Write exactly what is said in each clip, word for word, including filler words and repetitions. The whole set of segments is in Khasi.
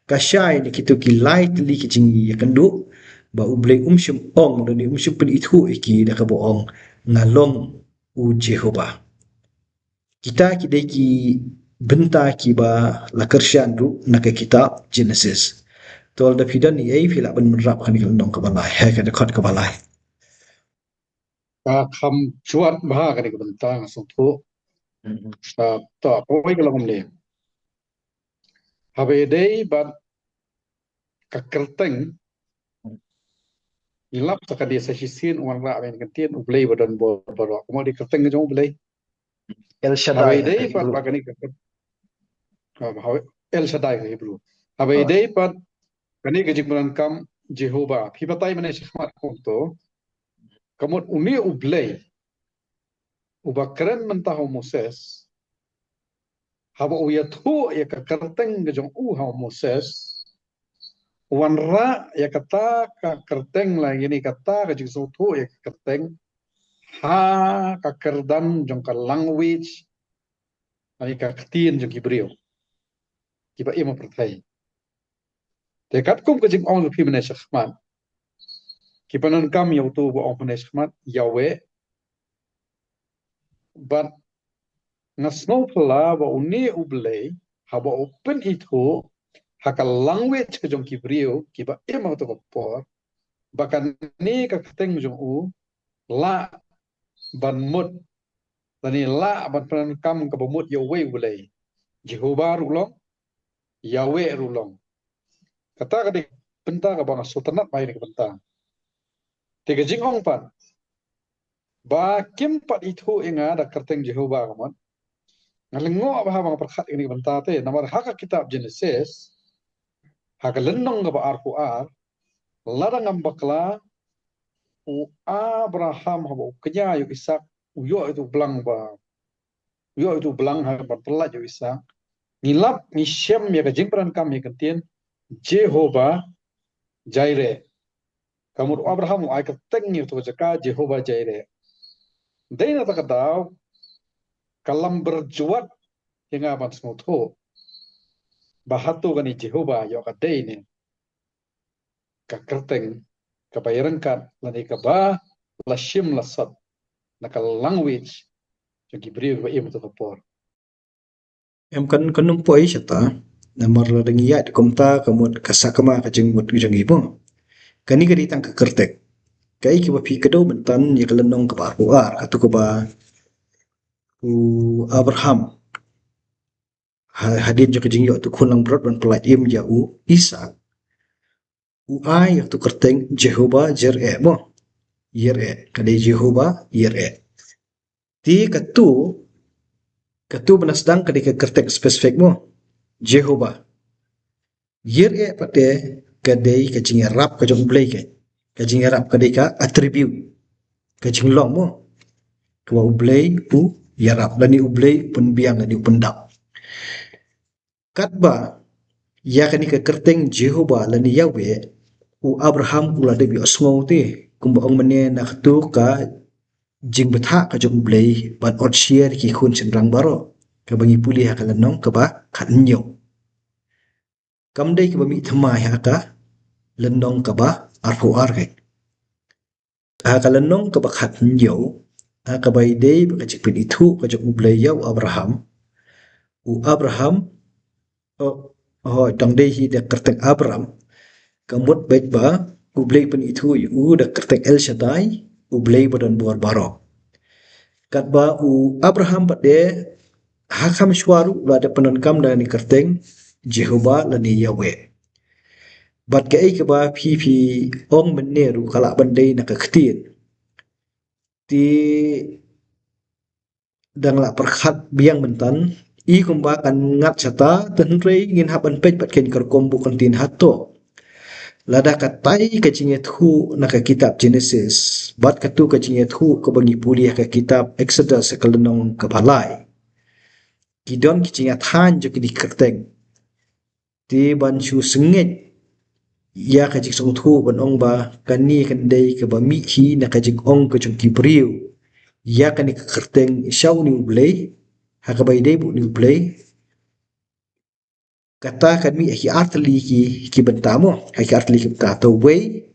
ka shai na kito ki lai tylli ki jingïakynduh, ba U Blei um shym ong, lane um shym pynithuh ïa ki da kaba ong, "Nga long U Jehobah." Kita ki dei ki bynta kiba la kyrshan ruh na ka kitab Genesis. To lada phi don ei ei phi lah ban bynrap ha kane ka lynnong kaba lai, ha ka dkhot kaba lai. Ka kham jwat bha kane ka bynta nga sngewthuh. Mhm. Ah, to, poi ka long kumne. Haba ïadei bad ka kyrteng, ngi lap sa ka dei sa shisien u wanrah ba ïa ka ktien U Blei ba don bor baroh. Kumno dei kyrteng ka jong U Blei? El Shaddai. Haba ïadei pat ba kane ka kyr-, ah, haba, El Shaddai ka Hebrew. Haba ïadei pat kane ka jingpyndonkam Jehovah. Phi batai mynne shakhmat kumto. Ka mut une U Blei uba kren mynta ha u Moses, haba u ïathuh ïa ka kyrteng ka jong u ha u Moses, u wanrah ïa kata ka kyrteng lane kata ka jingsngewthuh ïa ka kyrteng ha ka kyrdan jong ka language lane ka ktien jong ki briew kiba im ha pyrthei. Te katkum ka jingong jong phi mynne shakhmat, ki pyndonkam ïa uto ba ong mynne shakhmat, Yahweh. Bad nga sngew phylla ba une U Blei, haba u pynithuh ha ka language ka jong ki briew kiba im ha kato ka por, ba kane ka kyrteng jong u lah ban mut, lane lah ban pyndonkam kaba mut ïa uwei U Blei. Jehovah ruh long, Yahweh ruh long. Kata ka dei bynta kaba nga sngewtynnat bha ïa kane ka bynta. Te ka jingong pat ba kim pat ithuh ïa nga da ka kyrteng Jehovah ka mut, nga lyngngoh bha ba nga pyrkhat ïa kane ka bynta te, namar ha ka kitab Genesis, ha ka lynnong kaba arphew ar, lada ngam bakla, u Abraham haba u kñia ïa u Isaak, u ïoh ïa uto u blang ba, u ïoh ïa uto u blang ha ban pyllait ïa u Isaak. Ngi lap, ngi shem ïa ka jingpyndonkam ïa ka ktien Jehovah Jireh. Ka mut u Abraham u ai kyrteng ïa kato ka jaka Jehovah Jireh. Dei na kata ka daw ka lam byrjuat ïa nga ban sngewthuh ba hato kane Jehovah ïoh ka dei ne ka kyrteng kaba ïaryngkat lane kaba la shim la sot na ka language jong ki briew ba im ha kato ka por. Em, kan, kan ym poi shata, namar lada ngi ïaid kumta ka mut ka sakma ka jingmut jong ngi mo. Kane ka dei tang ka kyrteng. Kaei kaba phi kdew mynta ïa ka lynnong kaba arphew ar, kato kaba u Abraham, ha, hadien jong ka jingïoh uto u khun langbrot ban pyllait im ïa u Isaak, u ai ïa kato ka kyrteng Jehovah Jireh mo. Jireh, ka dei Jehovah Jireh. Te kato, kato ba nga sdang ka dei ka kyrteng specific mo. Jehovah. Jireh pat te ka dei ka jingïarap ka jong U Blei ka. Ka jingïarap ka dei ka attribute. Ka jinglong mo. Kaba U Blei u ïarap lane U Blei u pynbiang lane u pyndap. Katba ïa kane ka kyrteng Jehovah lane Yahweh, u Abraham u la dep ïohsngew te, kumba ong mynne na kato ka jingbthah ka jong U Blei ban ot syiar ki khun shynrang baroh, kaba ngi pule ha ka lynnong kaba khathynñiew. Kam dei kaba mih thymmai ha ka lynnong kaba arphew ar kei. Ha ka lynnong kaba khathynñiew, ha kaba ïadei bad ka jingpynithuh ka jong U Blei ïa u Abraham. U Abraham, oh, oh, tang dei hi da ka kyrteng Abram. Ka mut beit ba U Blei pynithuh ïa u da ka kyrteng El Shaddai, U Blei ba don bor baroh. Katba u Abraham pat te ha kham shuwa ruh u la dep pyndonkam da kane ka kyrteng Jehovah lane Yahweh. Bad kaei kaba phi, phi ong mynne ruh ka lah ban dei na ka ktien. Te dang lah pyrkhat biang mynta, i kumba kan ngat shata, te hynrei ngin hap ban peit bad kane ka rukom ba kan ktien hato. Lada katai ka jingïathuh na ka kitab Genesis bad kato ka jingïathuh kaba ngi pule ha ka kitab Exodus ha ka lynnong kaba lai, ki don ki jingïathaiñ jong kine ki kyrteng. Te ban shu sngewthuh ïa ka jingsngewthuh ban ong ba kane kan dei kaba mih hi na ka jingong ka jong ki briew ïa kane ka kyrteng sha une U Blei, ha kaba ïadei bad une U Blei. kata kan mih ha ki artylli ki, ki bynta mo, ha ki artylli ki bynta. To wei,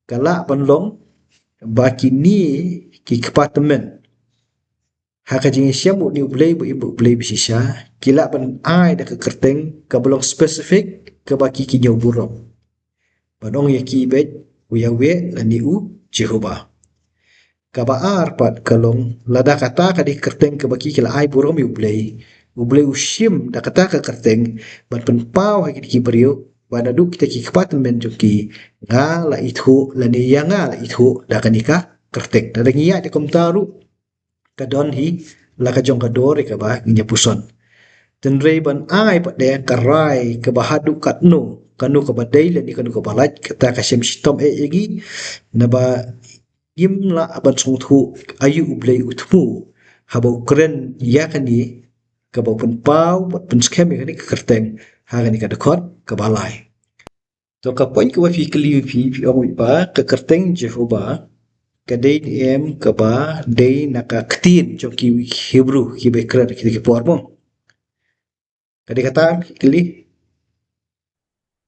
ka lah ban long ba kine ki kpa tymmen ha ka jingïashem u ni u Blei ba im, u Blei ba shisha, ki lah ban ai da ka kyrteng kaba long specific, kaba ki ki ñiew burom. Ban ong ïa ki beit u Yahweh lane u Jehovah. Kaba ar pat ka long, lada kata ka dei ka kyrteng kaba ki ki la ai burom ïa u Blei, u Blei u shim da kata ka kyrteng ban pynpaw ha ki, ki briew ba naduh kita ki kpa tymmen jong ki, nga la ithuh lane ïa nga la ithuh da kane ka kyrteng. Lada ngi ïaid kumta ruh, ka don hi la ka jong ka dor ïa kaba ngin ïa puson. Tynrai ban ai pat de ka rai kaba haduh katno, kano kaba dei lane kano kaba lait, kata ka shem shitom eh ïa ngi, naba ngim lah ban sngewthuh aïu u Blei u thmu haba u kren ïa kane, kaba u pynpaw bad pynskhem ïa kane ka kyrteng ha kane ka dkhot kaba lai. To ka point kaba phi kylli phi, phi ong ba ka kyrteng Jehovah ka dei ne em kaba dei na ka ktien jong ki Hebru kiba kren kita ki por mo. Ka dei kata phi kylli?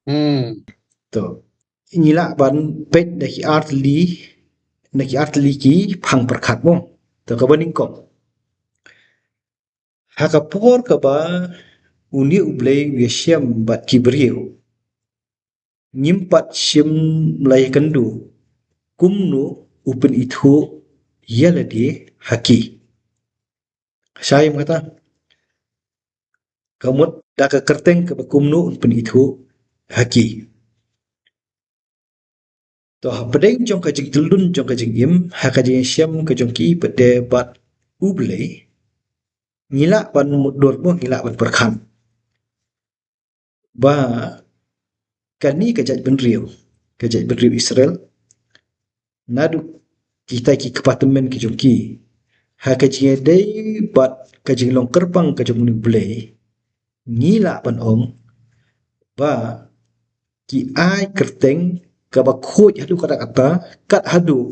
Hmm. To ngi lah ban peit na ki artylli, na ki artylli ki phang pyrkhat mo. To kaba nyngkong, ha ka por kaba une u Blei u ïashem bad ki briew, ngim pat shym la ïakynduh kumno u pynithuh ïa lade ha ki. Shai em kata? Ka mut da ka kyrteng kaba kumno un pynithuh ha ki. To hapdeng jong ka jingtyllun jong ka jingim, ha ka jingïashem ka jong ki pat de bad u Blei, ngi lah ban mutdur mo, ngi lah ban pyrkhat ba kane ka jaitbynriew, ka jaitbynriew Israel, naduh kita ki kpa tymmen ki jong ki, ha ka jingïadei bad ka jinglong kyrpang ka jong une u Blei, ngi lah ban ong ba ki ai kyrteng kaba khuid haduh katta katta, kat haduh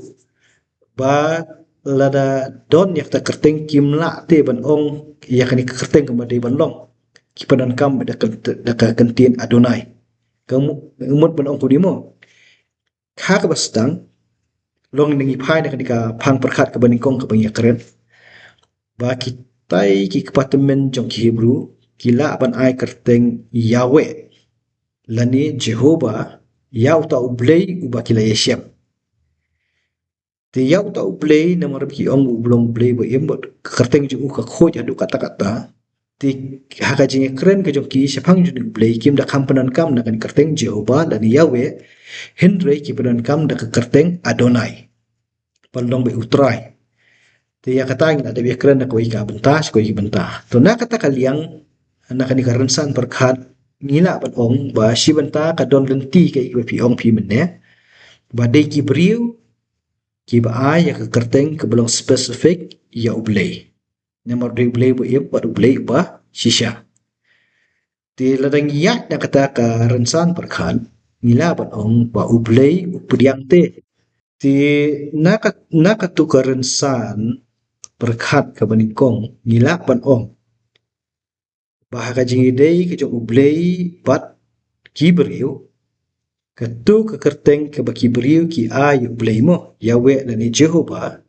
ba lada don ïa kata kyrteng kim lah te ban ong ïa kane ka kyrteng kumba dei ban long. Ki pyndonkam da ka, da ka kyntien Adonai. Ka mu-, mut ban ong kumne mo. Ha kaba sdang, long ngi phai na kane ka phang pyrkhat kaba nyngkong kaba ngi ïakren, ba kitai ki kpa tymmen jong ki Hebru ki lah ban ai kyrteng Yahweh lane Jehovah ïa uta u Blei uba ki la ïashem. Te ïa uta u Blei namar ba ki ong u long u Blei ba im bad ka kyrteng jong u ka khuid haduh katta katta. Te ha ka jingïakren ka jong ki shaphang jong une u Blei, kim da kham pyndonkam na kane ka kyrteng Jehovah lane Yahweh, hynrei ki pyndonkam da ka kyrteng Adonai, ba long beit u Trai. Te ïa kata ngi la dep ïakren na kawei ka bynta sha kawei ka bynta. To na kata ka liang, na kane ka rynsan pyrkhat, ngi lah ban ong ba shi bynta ka don lynti kaei kaba phi ong phi mynne, ba dei ki briew kiba ai ïa ka kyrteng kaba long specific ïa u Blei. Namar u dei u Blei uba im bad u Blei uba shisha. Te lada ngi ïaid na kata ka rynsan pyrkhat, ngi lah ban ong ba u Blei u pdiang te. Te na ka, na katu ka rynsan pyrkhat kaba nyngkong, ngi lah ban ong ba ha ka jingïadei ka jong u Blei bad ki briew, katu ka kyrteng kaba ki briew ki ai ïa u Blei mo, Yahweh lane Jehovah,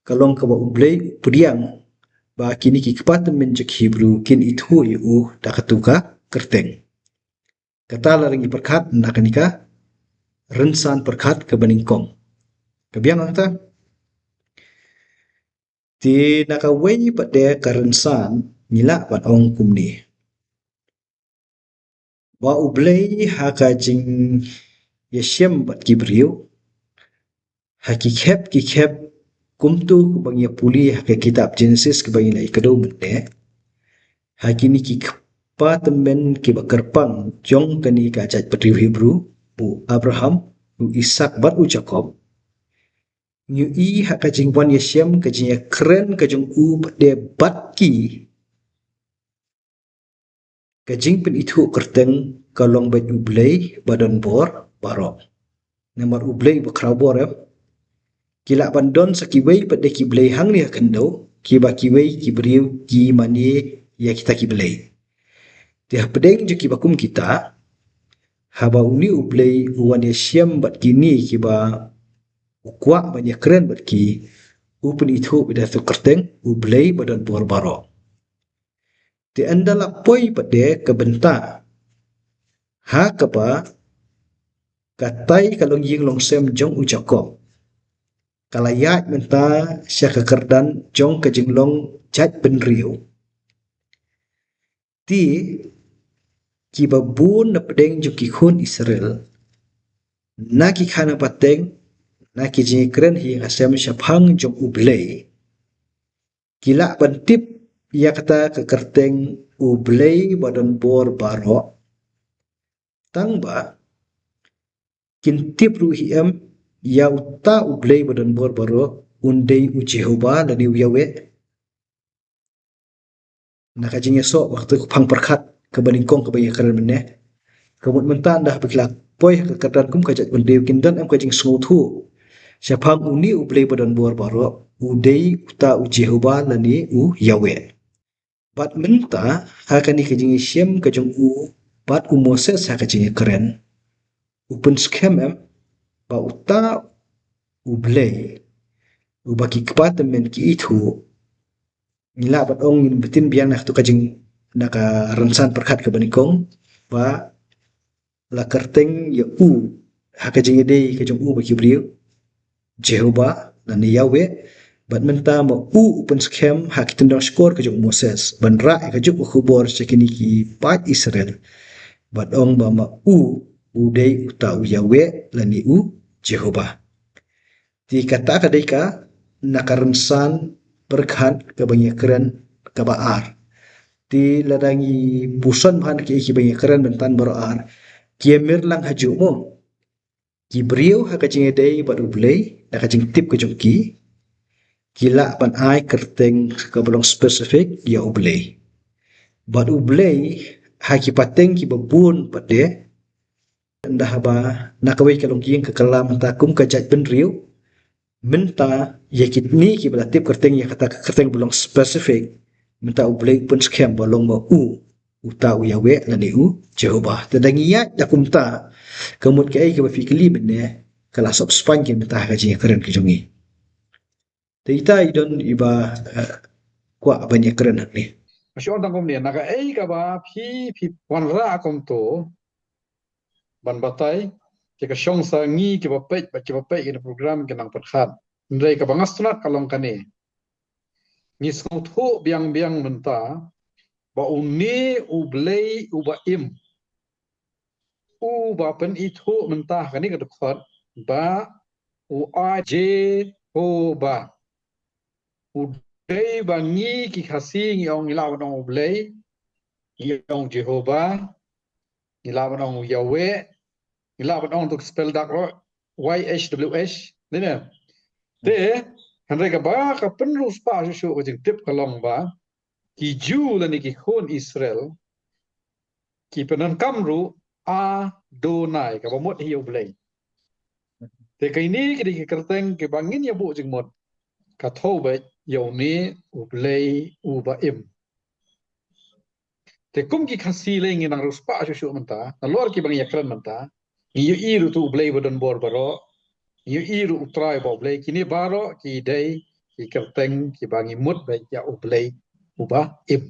ka long kaba u Blei u pdiang ba kine ki kpa tymmen jong ki Hebru kin ithuh ïa u da katu ka kyrteng. Kata lada ngi pyrkhat na kane ka rynsan pyrkhat kaba nyngkong. Ka biang kata. Te na kawei pat de ka rynsan, ngi lah ban ong kumne, ba u Blei ha ka jingïashem bad ki briew, ha ki khep ki khep, kumtu ba ngi ïa pule ha ka kitab Genesis kaba ngi la ïa kdew mynne, ha kine ki kpa tymmen kiba kyrpang jong kane ka jaitbynriew Hebru, u Abraham, u Isak bad u Jakob, ngi ïohi ha ka jingwan ïashem, ka jingïakren ka jong u pat de bad ki, ka jingpynithuh kyrteng ka long beit u Blei ba don bor baroh. Namar u Blei uba khraw bor, em. Ki lah ban don sa kiwei pat de ki blei hangne ha khyndew, kiba kiwei ki briew ki mane ïa kita ki blei. Te hapdeng jong kiba kum kita, haba une U Blei u wan ïashem bad kine kiba u kwah ban ïakren bad ki, u pynithuh bad da katto kyrteng U Blei Badonbor Baroh. Te ynda la poi pat de ka bynta, ha kaba katai ka longïing longsem jong u Jakob ka la ïaid mynta sha ka kyrdan jong ka jinglong jaitbynriew. Te kiba bun na pdeng jong ki khun Israel, na ki kha na pateng, na ki jingkren hi ha sem shaphang jong U Blei, ki lah ban tip ïa kata ka kyrteng U Blei Badonbor Baroh. Tang ba kin tip ruh hi em ïa uta U Blei Badonbor Baroh un dei u Jehovah lane u Yahweh. Na ka jingïasoh bad kata ka phang pyrkhat kaba nyngkong kaba ïakren mynne. Ka mut mynta ynda haba ki la poi ha ka kyrdan kum ka jaitbynriew kin don em ka jingsngewthuh shaphang une U Blei Badonbor Baroh u dei uta u Jehovah lane u Yahweh. Bad mynta ha kane ka jingïashem ka jong u bad u Moses ha ka jingïakren, u pynskhem em ba uta U Blei uba ki kpa tymmen ki ithuh, ngi lah ban ong ngin btin biang na kata ka jing, na ka rynsan pyrkhat kaba nyngkong, ba la kyrteng ïa u ha ka jingïadei ka jong u bad ki briew Jehovah lane Yahweh. Bad mynta ma u u pynskhem ha ki tyndong shkor ka jong u Moses ban rah ïa kajuh ka khubor sha kine ki paid Israel, bad ong ba ma u u dei uta u Yahweh lane u Jehovah. Te kata ka dei ka na ka rynsan pyrkhat kaba ngi ïakren kaba ar. Te lada ngi puson bha na kiei kiba ngi ïakren mynta baroh ar, ki ïamir lang hajuh mo. Ki briew ha ka jingïadei bad U Blei, na ka jingtip ka jong ki, ki lah ban ai kyrteng kaba long specific ïa U Blei. Bad U Blei ha ki pateng kiba bun pat de, ynda haba na kawei ka longïing ka kylla mynta kum ka jaitbynriew, mynta ïa kine kiba la tip kyrteng ïa kata ka kyrteng ba long specific, mynta U Blei u pynskhem ba long ma u uta u Yahweh lane u Jehovah. Te da ngi ïaid da kumta, ka mut kaei kaba phi kylli mynne ka la sop spang ki mynta ha ka jingïakren ka jong ngi. Te ita i don iba, eh, kwah ban ïakren hangne. Ka shong tang kumne, na kaei kaba phi, phi wanrah kumto ban batai, te ka shong sa ngi kiba peit, ba kiba peit ïa kane ka program ki nang pyrkhat. Hynrei kaba nga sngewtynnat ka long kane. Ngi sngewthuh biang biang mynta ba une U Blei uba im, uba pynithuh mynta ha kane ka dkhot ba u ai Jehovah. U dei ba ngi ki Khasi ngi ong, ngi lah ban ong U Blei, ngi ong Jehovah, ngi lah ban ong Yahweh, ngi lah ban ong, to spell dak ruh, Y H W H, ne ne. Te hynrei kaba ka pynriewspah shuh shuh ka jingtip ka long ba ki Jiw lane ki khun Israel ki pyndonkam ruh Adonai, kaba mut hi ïa U Blei. Te kine ki dei ki kyrteng kiba ngin ïa buh jingmut, ka thew beit ïa une U Blei uba im. Te kum ki Khasi lei ngi nang riewspah shuh shuh mynta, nalor kiba ngi ïakren mynta, ngi ïohi ruh uto U Blei Badonbor Baroh, ngi ïohi ruh U Trai Bah U Blei, kine baroh ki dei ki kyrteng kiba ngi mut beit ïa U Blei uba im.